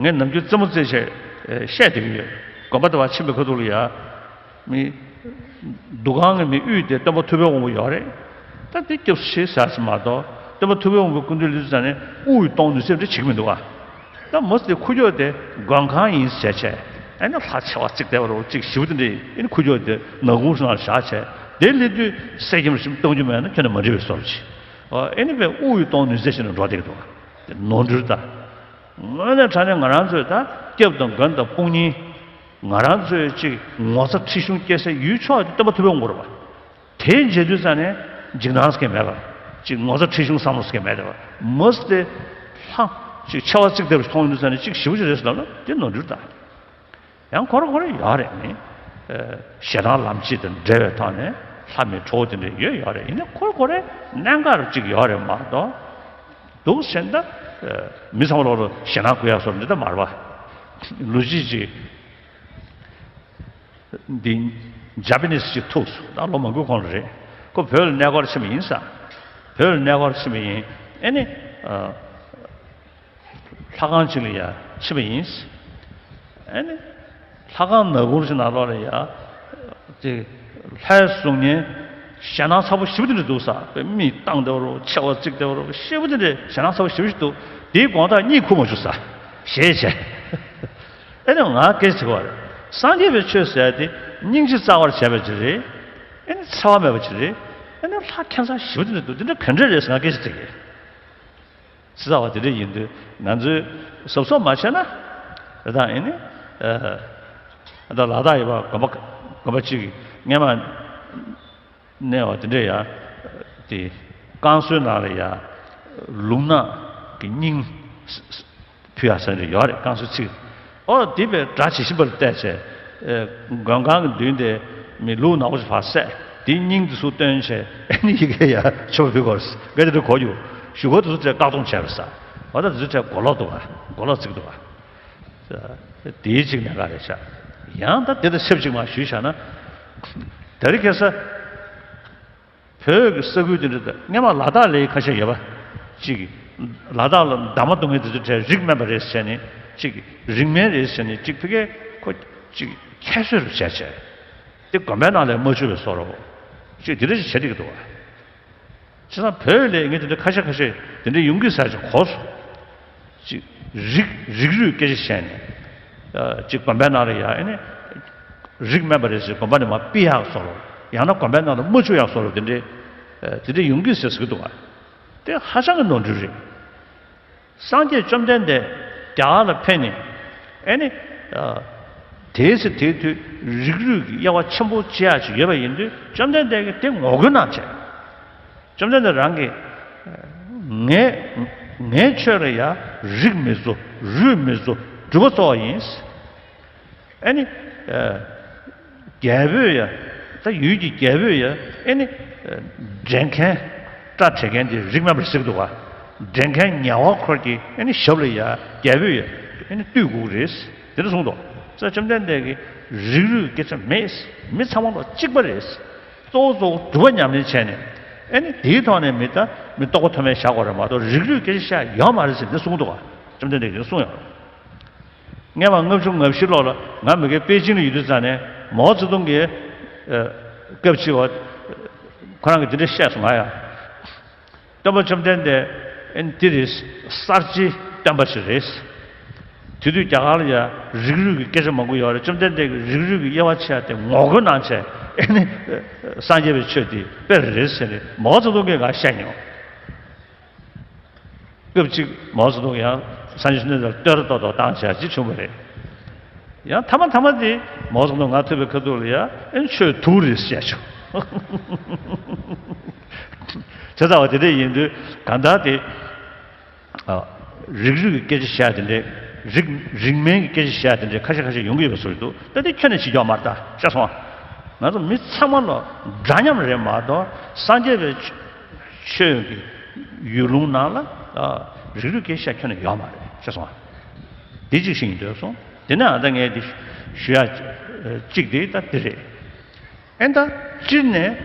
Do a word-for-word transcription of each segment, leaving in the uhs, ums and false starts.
ངས་ནམ་རྒྱུན་རྩེད་མོ་རྩེ་བྱས་བཤད་བསྡད་ཀྱི་ཡོད། དགོན་པ་དེ་བ་ཕྱིན་པའི་ཁ་ཐུག་ལ་ཡ། མི། འདུ་ཁང་གི་མི་དབུས་དེ་སྟོན་པ་ཐུབ་པའི་དབང་པོ་ཡོད་རེད། ད་དེ་སྐྱབས་སུ་མཆི་ཟེར་ཟེར་མ་གཏོགས། སྟོན་པ་ཐུབ་པའི་དབང་པོའི་སྐུ་མདུན་སླེབས་དུས་ཙ་ནས་དབུགས་གཏོང་ནུས་ཚད་འདྲ་བྱེད་ཀྱི་མི་འདུག་ག་ད་མོ་དེ་ཁུག་ཀྱོག་དེ་མགོན་ཁང་ཡིན་ཟེར་བྱས། ཨ་ནི་ལྷ་མཆེ་བ་གཙིགས་བསྡད་པ་རོ་གཅིག་ཞེ་པོ་དེ་འདྲ་ཡིན། ཨ་ནི་ཁུག་ཀྱོག་དེ་ནག་ཁུང་ནང་བཞག་བྱས། དེ་སླེབས་དུས་གསེར་སྐྱེམས་རིམ་གཏོང་རྒྱུ་མེད་ན་ཁྱོན་ནས་མ་འགྲིག་པའི་བཟོ་འདྲ་ཅིག་ཨ་ནི་དཔེ་དབུགས་གཏོང་ནུས་ཚད་ཞིག་ནས་འགྲོ་བསྡད་ཀྱི་འདུག་ག་དེ་ནོར་འཁྲུལ་ད། དངོས་གནས་དྲང་གནས་ང་རང་ཚོས་ད་སྐྱབས་དང་མགོན་དང་དཔུང་གཉེན། ང་རང་ཚོས་ཅིག་ངོ་ཚ་ཁྲེལ་གཞུང་སྐྱེ་སའི་ཡུལ་ཕྱོགས་དེ་སྟོན་པ་ཐུབ་པའི་དབང་པོ་རེད་པ། དེ་མཇལ་དུས་ཙ་ནས་འཇིགས་སྣང་ཟེར་མཁན་མེད་པ། ཅིག་ངོ་ཚ་ཁྲེལ་གཞུང་བསམ་བློ་ཟེར་མཁན་མེད་པ། མོ་དེ་ལྷ་ཅིག་མཆེ་བ་གཙིགས་བསྡད་པ་མཐོང་ཡོང་དུས་ཙ་ནས་ཅིག་ཞེ་པོ་ཅིག་རེད་ཟེར་ལབ་ན་དེ་ནོར་འཁྲུལ་ད། ཡང་ཁོ་རང་ཁོ་རང་ཡོད་རེད་ནི། ཨ། ཞེ་སྡང་ལམ་བྱེད་དང་འབྲེལ་བའི་ཐོག་ནས་ལྷ་མིའི་གྲོགས་དེ་འདྲ་ཡོད་ཡོད་རེད། ཡིན་ནའི་ཁོ་རང་ཁོ་རང་གནད་འགག་ཅིག་ཡོད་རེད་མ་གཏོགས། འདུག་ཟེར་ན་ད། ཨ། མི་ཚང་མ་ལོག་ལ་ཞེ་སྡང་དགོས་ཡག་བཟོ་འདི་ད་མ་རེད་པ། ལོ་རྒྱུས་ཅིག་འདི་ཇ་པ་ནིས་ཅིག་ཐུག་སོང་། ད་ལོ་མང་པོའི་གོང་ལ་རེད། ཁོ་བོད་ལ་གནས་སྐོར་ཕྱིན་པ་ཡིན་ས། བོད་ལ་གནས་སྐོར་ཕྱིན་པ་ཡིན། ཨ་ནི། ཨ། ལྷ་ཁང་ཅིག་ལ་ཡ་ཕྱིན་པ་ཡིན། ཨ་ནི། ལྷ་ཁང་ནག་ཁུང་ཅིག་ནང་ལོགས་ལ་ཡ། དེ། ལྷའི་གཟུགས་བརྙན། ཞེད་སྣང་ཚ་པོ་ཞེ་པོ་དེ་འདྲ་འདུག་ས། དཔེ་མིག་གདངས་བསྡད་པ་རོ། མཆེ་བ་གཙིགས་བསྡད་པ་རོ། ཞེ་པོ་དེ་འདྲ་ཞེད་སྣང་ཚ་པོ་ཞེ་པོ་ཞིག་འདུག་དེའི་དགོང་དག་གཉིད་ཁུག་མ་བྱུང་ས། ཞེད་བྱས། ཨ་ནི་ང་སྐད་ཆ་དྲིས་པ་རེད། སངས་རྒྱས་པའི་ཆོས་ཟེར་དེ་སྙིང་རྗེ་རྩ་བར་བྱས་པ་ཅིག་རེད། ཨ་ནི་འཚེ་བ་མེད་པ་ཅིག་རེད། ཨ་ནི་ལྷ་ཁྱད་མཚར་ཞེ་པོ་དེ་འདྲ་འདུག་དེ་འདྲ་ག་འདྲ་རེད་ཟེར་ང་སྐད་ཆ་དྲིས་ཀྱི། ཇི་ལྟ་བ་དེ་འདྲ་ཡིན་དུས་ང་ཚོས་གཟབ་གཟབ་མ་བྱས་ན། རེད་ད་ཨེ་ནི། ཨ། ད་ལ་དྭགས་ཡོད་པ་དགོན་པ་དགོན་པ་གཅིག་གི་སྔས་མ་གནས་པ་དེ་འདྲ་ཡ། དེ་བསྐང་གསོའི་ནང་ལ་ཡ། ལུག་ནག་གི་སྙིང་ཕུལ་ཡག་ཟེར་འདྲ་ཡོད་རེད། བསྐང་གསོའི་ཚིག་ཨོ་དེ་བས་སྒྲ་ཇི་བཞིན་པར་བལྟས་བྱས། ཨེ། མགོན་ཁང་གི་མདུན་དེ་མི་ལུག་ནག་པོ་ཞིག་ཕར་བསད་དེའི་སྙིང་དེ་ཚུར་བཏོན་བྱས། ཨ་ནི་ཡི་གེ་ཡ་མཆོད་པ་ཕུལ་དགོས་རེད། ང་དེ་འདྲ་གོ་རྒྱུ། བཞུགས་སྒར་དེ་ཚོ་གྲས་བཀག་སྡོམ་བྱས་པ་རེད་ས། ཨོ་ད་དེ་ཚོ་གྲས་གོ་ལོག་འདུག་ག་གོ་ལོག་བརྩི་གི་འདུག་ག་དེའི་གཅིག་ནས་ག་རེ་བྱ། ཡང་ད་དེ་དང་ཆབས་ཅིག་མ་ཞུས་བྱ་ན། དེ་རིང་ཁ་སང་བོད་ཀྱི་ས་ཁུལ་དེ་འདྲ་དང་སྔས་མ་ལ་དྭགས་ལ་ཁ་ཤས་ཡོད་པ། གཅིག་ལ་དྭགས་ལ་འདབ་མ་བརྡུང་མཁན་དེ་ཚོ་གྲས་རིགས་དམན་པ་རེད་ཟེར་ནས་གཅིག་རིགས་དམན་རེད་ཟེར་ནས་གཅིག་ཕ་གིར་ཁོ་གཅིག་ཁྱད་གསོད་རུ་བྱས་བྱས། དེ་དགོན་པའི་ནང་ལ་མ་བཅུག་པའི་བཟོ་འདྲ་བོ། གཅིག་དེ་འདྲ་ཞིག་བྱེད་བསྡད་ཀྱི་འདུག་བ། བྱས་ཙང་བོད་ལ་ངས་དེ་འདྲ་ཁ་ཤས་ཁ་ཤས་དེ་འདྲ་ཡོང་གི་ཟེར་ཅིག་གོ་སོང་། ཅིག་རིགས་རིགས་རུས་སྐད་ཆ་བཤད་ནས། ཨ། ཅིག་དགོན་པའི་ནང་ལ་ཡ་ཨེ་ནི། རིགས་དམན་པ་རེད་ཟེར་དགོན་པ་ནས་མར་ཕུད་ཡག་བཟོ་འདྲ། ཡང་ན་དགོན་པའི་ནང་ལ་མ་བཅུག་ཡག་བཟོ་འདྲ་དེ་འདྲ། ཨ། དེ་འདྲ་ཡོང་གི་ཟེར་ཟེར་གི་འདུག་བ། དེ་ཧ་ཅང་གི་ནོར་འཁྲུལ་རེད། སངས་རྒྱས་བཅོམ་ལྡན་འདས་རྒྱ་གར་ལ་ཕེབས་ནས། ཨེ་ནི། ཨ། དེའི་ཚེ་དེའི་དུས་རིགས་རུས་ཀྱི་དབྱེ་བ་ཆེན་པོ་ཕྱེ་ཡག་ཅིག་ཡོད་པ་ཡིན་དུས་བཅོམ་ལྡན་འདས་ཀྱིས་དེ་ངོ་རྒོལ་གནང་བྱས། བཅོམ་ལྡན་འདས་རང་གིས། ངས་ངས་ཁྱོད་ལ་ཡ་རིགས་མི་བཟོ། རུས་མི་བཟོ། སྒྲུབ་པ་གཙོ་བོ་ཡིན། ཨེ་ནི། ཨ། རྒྱལ་པོས་ཡ། ད་ཡུལ་གྱི་རྒྱལ་པོས་ཡ། ཨེ་ནི། ཨ། འདྲེན་མཁན། སྐྲ་བྲེག་མཁན་དེ་རིགས་དམན་པ་ཞིག་འདུག་བ། འདྲེན་མཁན་ཉེ་བ་འཁོར་གྱི་ཨེ་ནི་ཞབས་ལ་ཡ་རྒྱལ་པོས་ཡ། ཨེ་ནི་བཏུལ་དགོས་ཀྱི་རེད། དེ་འདྲ་གསུངས་འདུག་ས། བཅོམ་ལྡན་འདས་ཀྱིས་རིགས་རུས་སྐད་ཆ་མེད། མི་ཚང་མ་ལ་གཅིག་པ་རེད། གཙོ་བོ་གཙོ་བོ་སྒྲུབ་པ་ཉམས་ལེན་བྱས་ནས། ཨེ་ནི་དེའི་ཐོག་ནས་མི་ད་མི་རྟོགས་པ་མཐོ་དམན་བཞག་དགོས་རེད་མ་གཏོགས་རིགས་རུས་སྐད་ཆ་བཤད་ཡོད་མ་རེད་ཟེར་འདི་གསུངས་འདུག་བ། བཅོམ་ལྡན་འདས་ཀྱིས་གསུངས་ཡོད་རེད། སྔོན་མ་ལྔ་བཅུ་ང་བཞི་ལོ་ལ་ང་མི་སྒེར་པེ་ཅིང་ལ་ཡོད་དུས་ཙང་ནས་མའོ་ཙེ་ཏུང་གིས། ཨ། སྐབས་གཅིག་བ། ཁོ་རང་གིས་འདི་འདྲ་བཤད་སོང་ང་ཡ། སྟོན་པ་བཅོམ་ལྡན་འདས་ཨེ་འདི་རེད། གསར་བརྗེའི་སྟོན་པ་ཞིག་རེད། དེ་དུས་རྒྱ་གར་ལ་ཡ་རིགས་རུས་ཀྱི་སྐད་ཆ་མང་པོ་ཡོད་རེད། བཅོམ་ལྡན་འདས་ཀྱིས་རིགས་རུས་ཀྱི་དབྱེ་བ་ཕྱེ་ཡ་དེ་ངོ་རྒོལ་གནང་བྱས། ཨེ་ནི་སངས་རྒྱས་པའི་ཆོས་འདི་དཔེ་རེད་ཟེར་ནས་མའོ་ཙེ་ཏུང་གིས་ང་བཤད་མྱོང་། སྐབས་གཅིག་མའོ་ཙེ་ཏུང་ཡང་སངས་རྒྱས་བཅོམ་ལྡན་འདས་ལ་བསྟོད་ར་ཏོག་ཏོག་བཏང་བྱས་ཅིག་བྱུང་བ་རེད། ཡང་མཐའ་མ་མཐའ་མ་དེ་མའོ་ཙེ་ཏུང་ང་ཐུག་པའི་ཁ་ཐུག་ལ་ཡ་ཨེ་ཆོས་དུག་རེད་བཤད་བྱུང་། བྱས་ཙང་བ་དེ་འདྲ་ཡིན་དུས་གང་ལྟར་དེ། ཨ། རིགས་རུས་ཀྱི་སྐད་ཆ་བཤད་དེ་འདྲས། རིགས་རིགས་དམན་གྱི་སྐད་ཆ་བཤད་དེ་འདྲས་ཁ་ཤས་ཁ་ཤས་ཡོང་གི་ཡོད་པ་བཟོ་གི་འདུག་ད་དེ་ཁྱོན་ནས་བྱེད་ཀྱི་ཡོད་མ་རེད། ད་ཤེས་སོང་ང་། ང་ཚོ་མི་ཚང་མ་ལ་འདྲ་མཉམ་རེད་མ་གཏོགས་སངས་རྒྱས་པའི་ཆོས་ཀྱི་ཡུལ་ལུང་ནང་ལ། ཨ། རིགས་རུས་སྐད་ཆ་ཁྱོན་ནས་ཡོད་མ་རེད། ཤེས་སོང་ང་། དེ་གཅིག་ཤེས་ཡིན་འདོད་སོང་། དེ་ནས་ཨ་ད་ངས་འདི་ཞུ་ཡ་གཅིག་དེ་ད་དེ་རེད། ཨེ་ད་སྤྱིར་ནས་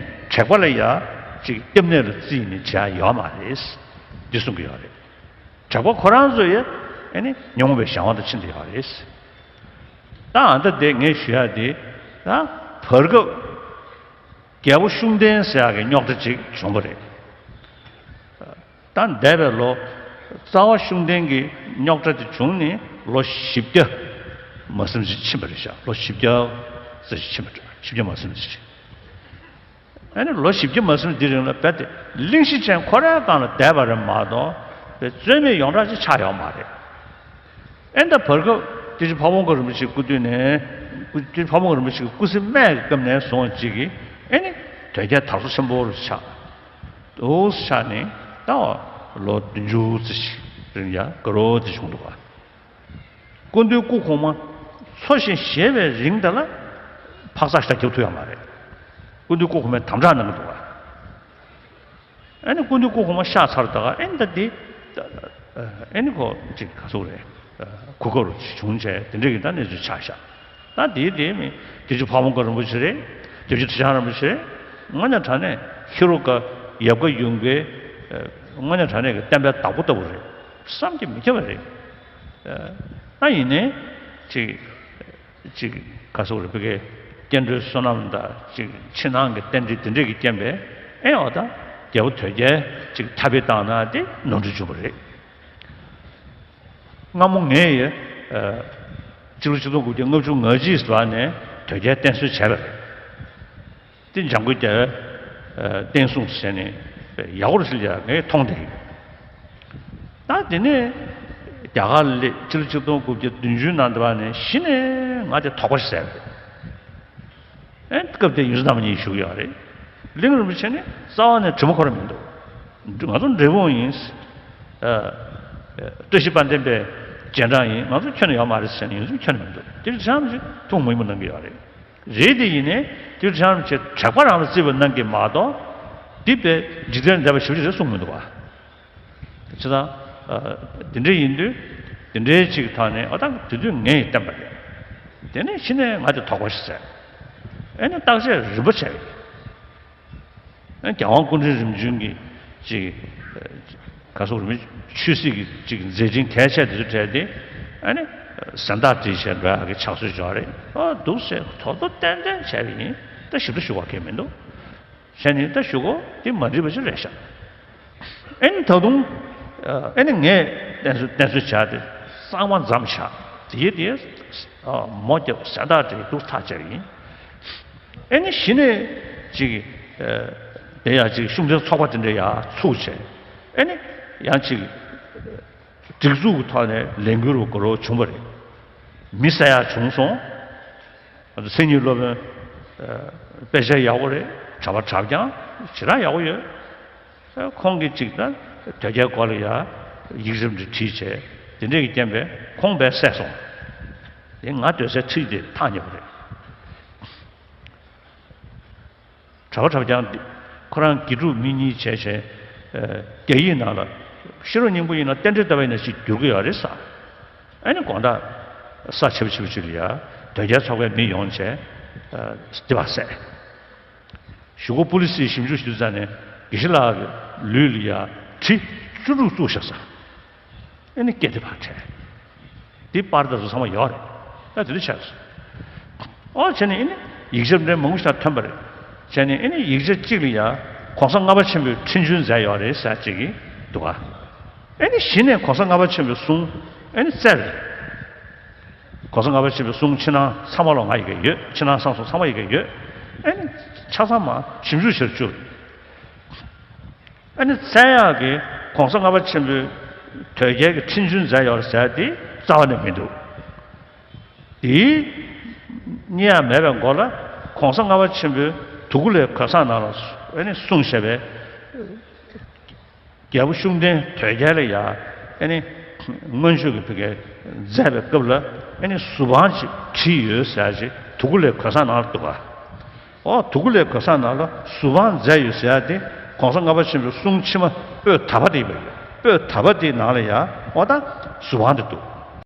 དྲེགས་པ་ལ་ཡ་ཅིག་སྐྱབས་གནས་ལ་བརྩིས་ནས་བྱ་ཡོད་མ་རེད། འདི་གསུང་གི་ཡོད་རེད། དྲེགས་པ་ཁོ་རང་ཚོ་ཡ་ ཨ་ནི་ཉོན་མོངས་པའི་གཞན་དབང་དུ་ཕྱིན་བསྡད་ཡོད་རེད། ད་ཨ་ད་དེ་ངས་ཞུ་ཡ་དེ། ད་བར་སྐབས་རྒྱལ་པོ་ཤུགས་ལྡན་ཟེར་ཡག་གི་རྙོག་དྲ་ཅིག་བྱུང་བ་རེད། ད་འདས་པའི་ལོ། རྩ་བ་ཤུགས་ལྡན་གྱི་རྙོག་དྲ་དེ་བྱུང་ནས་ལོ་བཞི་བརྒྱ་མ་ཟིན་ཅིག་ཕྱིན་པ་རེད་ཤག་ལོ་བཞི་བརྒྱ་ཙམ་ཞིག་ཕྱིན་པ་རེད། བཞི་བརྒྱ་མ་ཟིན་ཅིག་ཨ་ནི་ལོ་བཞི་བརྒྱ་མ་ཟིན་འདི་རིང་ལ་རྦད་དེ་གླེང་གཞི་ཅན་ཁོ་རའི་སྒང་ལ་བསྡད་པ་རེད་མ་གཏོགས། རྩོད་མེད་ཡོངས་གྲགས་ཅིག་ཆགས་ཡོད་མ་རེད། ཨེ་ད་བར་སྐབས་སྐྱབས་རྗེ་ཕ་བོང་ཁ་རིན་པོ་ཆེའི་སྐུ་དུས་ནས། སྐུ་སྐྱབས་རྗེ་ཕ་བོང་ཁ་རིན་པོ་ཆེ་གི་སྐུ་ཚེ་སྨད་ཀྱི་སྐབས་ནས་བཟུང་ཅིག་གིས་ཨེ་ནི་དོལ་རྒྱལ་དར་སོ་ཆེན་པོ་རུ་ཆགས། འདུག་ཆགས་ནས་ད་ལོ་བདུན་ཅུ་ཙམ་ཞིག་རིང་ཡ་དགའ་རབ་ཅིག་བྱུང་འདུག་ག་སྐུ་མདུན་སྐུ་གོང་མ་འཚོ་ཞིང་གཞེས་པའི་རིང་དེ་ལ་འཕག་འཚག་ཞེ་དྲག་རྒྱབ་ཐུབ་ཡོད་མ་རེད། སྐུ་མདུན་སྐུ་གོང་མས་དམ་དྲག་གནང་གི་འདུག་ག་ཨ་ནི་སྐུ་མདུན་སྐུ་གོང་མ་གཤེགས་ཚར་ད་ག་ཨ་ནི་ད་འདི། ཨ་ནི་ཁོ་ཅིག་ག་ཚོད་རེད། གོ་སྐབས་རུ་བྱུང་བྱས་དེ་འདྲ་གི་ད་གནས་ཚུལ་ཆགས་ཤག་ད་འདིའི་དེ་མི་སྐྱབས་རྗེ་ཕ་བོང་ཁ་རིན་པོ་ཆེ་རེད། སྐྱབས་རྗེ་ཁྲི་བྱང་རིན་པོ་ཆེ་རེད། དངོས་གནས་དྲང་གནས་ཧེ་རུ་ཀ་ཡབ་བཀའ་ཡུམ་བཀའི་དངོས་གནས་དྲང་གནས་ཀྱི་བསྟན་པའི་བདག་པོ་ལྟ་བུ་རེད། བསམ་གྱིས་མི་ཁྱབ་པ་རེད། ད་ཡིན་ནའི་ཅིག་ཅིག་ག་སོགས་རེ་བོད་ཀྱི་སྐྱེ་འགྲོའི་བསོད་ནམས་དང་ཅིག་ཕྱི་ནང་གི་རྟེན་འབྲེལ་དེ་འདྲས་ཀྱི་རྐྱེན་པས་ཨེ་འོ་ད་རྒྱལ་པོ་དོལ་རྒྱལ་ཅིག་ཐ་བི་བཏང་ན་དེ་ནོར་འཁྲུལ་བྱུང་བ་རེད། སྔ་མོ་ངས་ཡ་ཨ་སྤྱི་ལོ་ཆིག་སྟོང་དགུ་བརྒྱ་ལྔ་བཅུ་ང་གཅིག་ལོ་ནས་དོལ་རྒྱལ་བསྟེན་གསོལ་བྱས་པ་རེད། དེ་འཇམ་མགོན་རྒྱལ་བའི་བསྟན་སྲུང་ཟེར་ནས་ཡག་པོ་ཞིག་ཡ་ངས་མཐོང་བསྡད་ཡོད། ད་དེ་ནས་རྒྱ་གར་སླེབས་ཕྱི་ལོ་ཆིག་སྟོང་དགུ་བརྒྱ་བདུན་ཅུ་ནང་དུ་བ་ནས་གཞི་ནས་ང་དེ་དོགས་པ་ཞིག་ཟ་བ་རེད། ཨེ་སྐབས་དེ་ཡོངས་འཛིན་རྣམ་གཉིས་བཞུགས་ཡོད་རེད། གླིང་རིན་པོ་ཆེ་ནི་རྩ་བ་ནས་དྲི་མ་ཁོ་ར་མི་འདུག་ང་ཚོ་འབྲས་སྤུངས་ཡིན། ཨ་བཀྲ་ཤིས་དཔལ་ལྡན་པའི་རྗེས་འབྲང་ཡིན། ང་ཚོ་ཁྱོན་ནས་ཡོད་མ་རེད་ཟེར་ནས་ཡོངས་འཛིན་ཁྱོན་ནས་མི་འདུག་དེ་བྱས་ཙང་ཐུགས་མོས་མོས་གནང་གི་ཡོད་རེད། རེད་དེ་ཡིན་ནའི་དེ་བྱས་ཙང་དྲེགས་པ་རང་ལ་བརྩི་བ་གནང་གི་མ་གཏོགས། འདི་པའི་འཇིག་རྟེན་འདས་པ་ཞེ་པོ་ཅིག་རེད་གསུངས་མི་འདུག་བ། བྱས་ཙང་ཨ་དེ་འདྲ་ཡིན་དུས་དེ་འདྲའི་ཅིག་ཐོག་ནས་ཨ་ད་དེ་དུས་ངས་ཡིས་བསྟན་པ་རེད། དེ་ནས་གཞི་ནས་ང་དེ་དོགས་པ་ཞིག་ཟ། ཨེ་ནས་བརྟག་དཔྱད་རིམ་པ་བྱས། རྒྱལ་དབང་སྐུ་ཕྲེང་རིམ་བྱོན་གྱི་ཅིག་ག་སོགས་རིམ་པའི་ཆོས་སྲིད་ཀྱི་ཅིག་མཛད་འཕྲིན་གལ་ཆེ་དེ་ཚོ་གྲས་དེ་ཨ་ནི་གཟེངས་རྟགས་བྲིས་བྱས་འགྲོ་ཡག་གི་ཕྱག་སྲོལ་ཅིག་ཡོད་རེད། ཨོ་འདུག་སེ་ཐོག་ཐོག་ཏན་ཏན་བྱས་པ་ཡིན། ད་ཞིབ་ཏུ་ཞུ་བ་གལ་མི་འདུག་བྱས་ནས་ད་ཞུ་གོ་དེ་མ་འགྲིག་པ་ཅིག་རེད་ཤག་ཨེ་ནི་ད་དུང་ཨེ་ནི་ངས་བསྟེན་གསོལ་བསྟེན་གསོལ་བྱས་ཏེ་གཙང་མ་མཚམས་བཞག་དེའི་དེ་མོ་རྒྱབ་གཟེངས་རྟགས་བྲིས་འདུག་ཐག་བཅད་པ་ཡིན། ཨེ་ནི་གཞི་ནས་ཅིག་ཨ་དེ་ཡང་ཅིག་ཤུགས་ལྡན་ཚོགས་པ་དེ་འདྲ་ཡང་ཚུགས་བྱས། ཨེ་ནི་ཡང་ཅིག་སྒྲིག་འཛུགས་ཀྱི་ཐོག་ནས་ལས་འགུལ་རུ་འགྲོ་རོགས་བྱུང་བ་རེད། མི་བསད་ཡག་བྱུང་སོང་། ང་ཚོ་མཚན་ཉིད་སློབ་དཔོན་ཨ་དཔེ་ཆ་ཡག་པོ་རེད། གྲྭ་པ་གྲྭ་རྐྱང་ཞེ་དྲག་ཡག་པོ་ཡོད། ཨ་ཁོང་གིས་ཅིག་ད་དོལ་རྒྱལ་སྐོར་ལ་ཡ་ཡིག་ཆ་འདི་བྲིས་བྱས་དེ་འདྲས་ཀྱི་རྐྱེན་པས་ཁོང་དཔེ་བསད་སོང་། དེ་ང་སྡོད་སའི་འཁྲིས་དེ་ཐག་ཉེ་པོ་རེད། གྲྭ་པ་གྲྭ་རྐྱང་འདི་ཁོ་རང་དགེ་ཕྲུག་མི་གཉིས་བྱས་བྱས་ཨ་རྒྱ་ཡིག་ནང་ལ་ཤེས་རབ་སྙིང་པོ་ཡིན་ན་རྟེན་འབྲེལ་ལྟ་བ་ཡིན་ན་ཞིག་བསྒྱུར་གྱི་ཡོད་རེད་ཟེར། ཨ་ནི་དགོང་དག་ས་ཆེ་བ་ཆེ་བ་ཅིག་ལ་ཡ་དོལ་རྒྱལ་ཚོགས་པའི་མི་ཡོང་བྱས་ཨ་སྡིག་པ་བསད། གཞུག་གུ་པུ་ལི་སིས་ཞིབ་འཇུག་ཞུ་ཙ་ནས་དགེ་བཤེས་ལགས་ཀྱི་ལུས་ལ་ཡ་གྲི་བཅུ་དྲུག་བཙུགས་བཞག་ས། ཨ་ནི་སྐེ་དེ་ཕར་བྲལ། འདི་པར་དེ་ཚོ་ཚང་མ་ཡོད་རེད། ད་དེ་འདྲ་ཆགས་སོང་། ཨོ་བྱས་ནས་ཨ་ནི་ཡིག་ཆ་འདྲ་མང་པོ་ཞིག་ཐོན་པ་རེད། བྱས་ནས་ཨ་ནི་ཡིག་ཆ་གཅིག་ལ་ཡ་གོང་ས་ལྔ་པ་ཆེན་པོས་ཁྲིམས་གཅོད་མཛད་ཡོད་རེད་ཟེར་གཅིག་གིས་འདུག་ག་ཨ་ནི་གཞི་ནས་གོང་ས་ལྔ་པ་ཆེན་པོའི་གསུང་ཨ་ནི་བཙལ་རེད། གོང་ས་ལྔ་པ་ཆེན་པོའི་གསུང་ཕྱི་ནང་ཚང་མ་ལ་ང་ཡི་གེ་ཡོད། ཕྱི་ནང་གསང་གསུམ་ཚང་མ་ཡི་གེ་ཡོད། ཨ་ནི་ཆ་ཚང་མ་ཞིབ་འཇུག་བྱེད་བཅུག་ཨ་ནི་བཙལ་ཡག་གི་གོང་ས་ལྔ་པ་ཆེན་པོས་དོལ་རྒྱལ་གྱི་ཁྲིམས་གཅོད་མཛད་ཡོད་རེད་ཟེར་དེ་རྩ་བ་ནས་མི་འདུག་དེའི་རྙེད་ཡག་མེད་པའི་མགོ་ལ་གོང་ས་ལྔ་པ་ཆེན་པོས་དུ་ཀུ་ལའི་གོས་བཟང་ནང་ལ་ཨ་ནི་གསུངས་བཞག་པའི་རྒྱལ་པོ་ཤུགས་ལྡན་དོལ་རྒྱལ་ལ་ཡ་ཨ་ནི་མངོན་སྤྱོད་ཀྱི་བུ་གའི་མཛད་པའི་སྐབས་ལ་ཨ་ནི་གཟུ་དཔང་ཅིག་བྲིས་ཡོད་ཟེར་ཅིག་དུ་ཀུ་ལའི་གོས་བཟང་ནང་ལ་འདུག་ག་ཨོ་དུ་ཀུ་ལའི་གོས་བཟང་ནང་ལ་གཟུ་དཔང་མཛད་ཡོད་ཟེར་ཡ་དེ་གོང་ས་ལྔ་པ་ཆེན་པོའི་གསུང་ཕྱི་མ་པོད་ད་པ་དེ་ཡིན་པ་ཡོད། པོད་ད་པ་དེའི་ནང་ལ་ཡ་ཨོ་ད་གཟུ་དཔང་དེ་འདུག